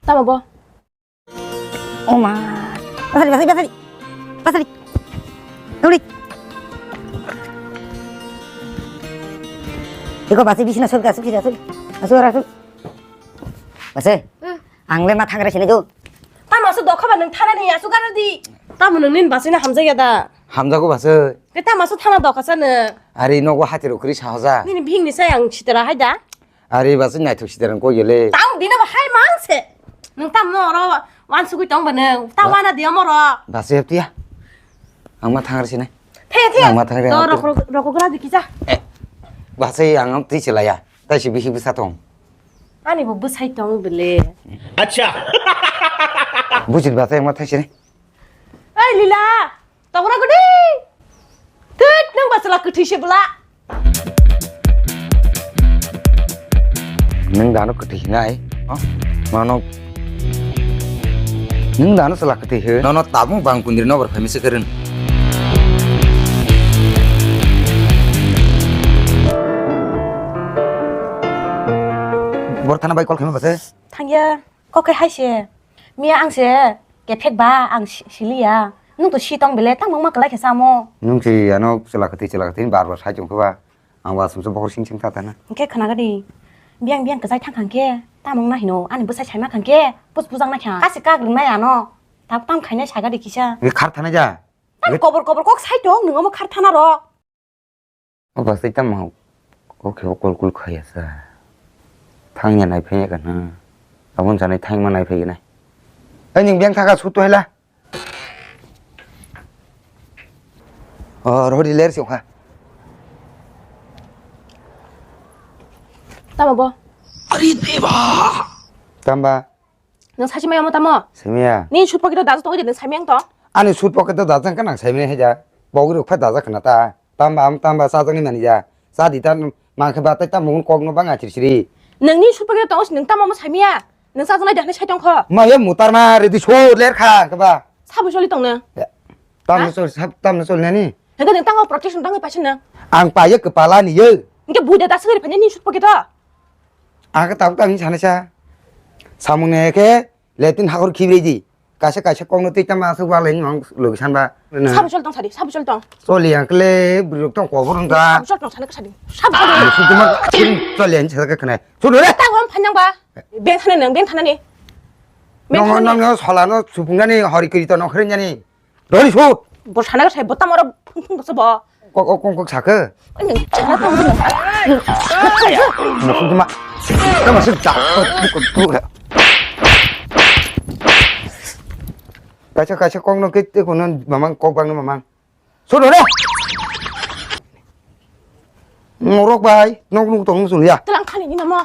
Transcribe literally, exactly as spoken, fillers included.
Tamo bo? Oma. Basari, basari, basari. Basari. Dori. Iko basi bisina sul ka, sul, sul. Asu, asu. Basi. Hmm. Ang le ma thangra sini tu. Tamo asu dokha ba nang thana ni asu gara di. Tamo nang nin basi na hamjak ya da. Hamjago basi. Ke tamo asu thana dokha sa ne. Ari nogo hati ro kri sahaja. Nini bing ni sai ang sitera hai da. Ari basi naithok sitera ko yele. Tamo bina ba hai mang se. Nang tamo oro wan sugui tong ba nang. Ta Ba- wana dia moro. Basi hep tiya. Ang ma thangra sini. Thaya, thaya. Ang ma thangra. Do rok, rok, rok, rok, rok, dikhi ja. Eh, basi ang twi chelaya. Tai si bihi bwsa tong. Ani bo bwsai tong bele. Acha. Bujit ba tai ma thaisini. Oi Lila, tong ra gudi. Tit nang ba sala kwthwi se bwla. Nang dano kwthwi hinai. Oh, mano. Nung dano sala kwtwi he? Nono tabung bang kundri nobar phaimisa khe rwn. Bor thana bai call khaima base? Thangya, kok khe hai se. Miya ang se kephek ba ang si-, siliya. Nung to si tong bele tang mangma kwlai khe samo. Nung si ano sala kwtwi sala kwtwi bar bar sai tong khe ba. Ang wasung se bokhor sing sing ta tana. Hingke khna gadi. Biyang biyang kwchai thang khang khe, tamung na hino, ani bwsai saima khang khe, pus bujang na kha. Kasi kak rwngnai ano. Tak tam khainai sa gadi kisa. Nge khar thana ja. Tam kobor kobor kok sai tong, nung omo khar thana ro. O bwsai tam mau. O khe o kol kol khaya sa. Thang ya nai phai ya kana. Abon janai thang ma nai phai nai. Ai ning biyang thaka su to hela. Oh, rodi ler sio kha. Tamo bo? Ari deba. Tamba. Nang sachi maya mo tamo? Semiya. Ni suit pocket dajak tong de nang samiya to? Ani suit pocket dajak kana semiya heja. Bogi rok pha dajak kana ta. Tamba am tamba sa jani mani ja. Sa di tan ma khe ba tai tamo kok no bang a chiri chiri. Nang ni suit pocket tong nang tamo mo samiya. Nang sa jani dahne sai tong kho. Ma ye mutar ma ready so ler kha khe ba. Sabo choli tong na. Ya. Tamno Ha? Chol, sab-, tamno chol nani? Hingke nang tango protection tangwi paising na. Ang paye kepala ni ye. Hingke buida da sengri phanya ni sut poke to. Ang ke tabuk tangwi sana sa. Samung ne ke letin hakor khibrei di. Kaisa kaisa kong no tei tama asuk wale ni mang logi san ba. Sabo chol tong sadi, sabo chol tong. Choli ang kle buruk tong kobor ong ta. Sabo chol tong sana ka sadi. Sabo chol tong. Musu tuma choli ang sa ka khnai. Choli re. Tango phanyang ba. Ben thane nang, ben thane ni. Ben Nong thane nong ni. Nong sola no supung nani hori kiri to nong khren nani. Dori su. Bo sana ka sai bo tamoro phung phung se bo. Kok kok kok kok saka. Ani sana tong. Musu tuma. Tama sik ta. Kaisa kaisa kok no kit te kono mamang kok bang no mamang. Su dori. Ngorok bai nok nuk tong sun ya. Telang khani ni namo.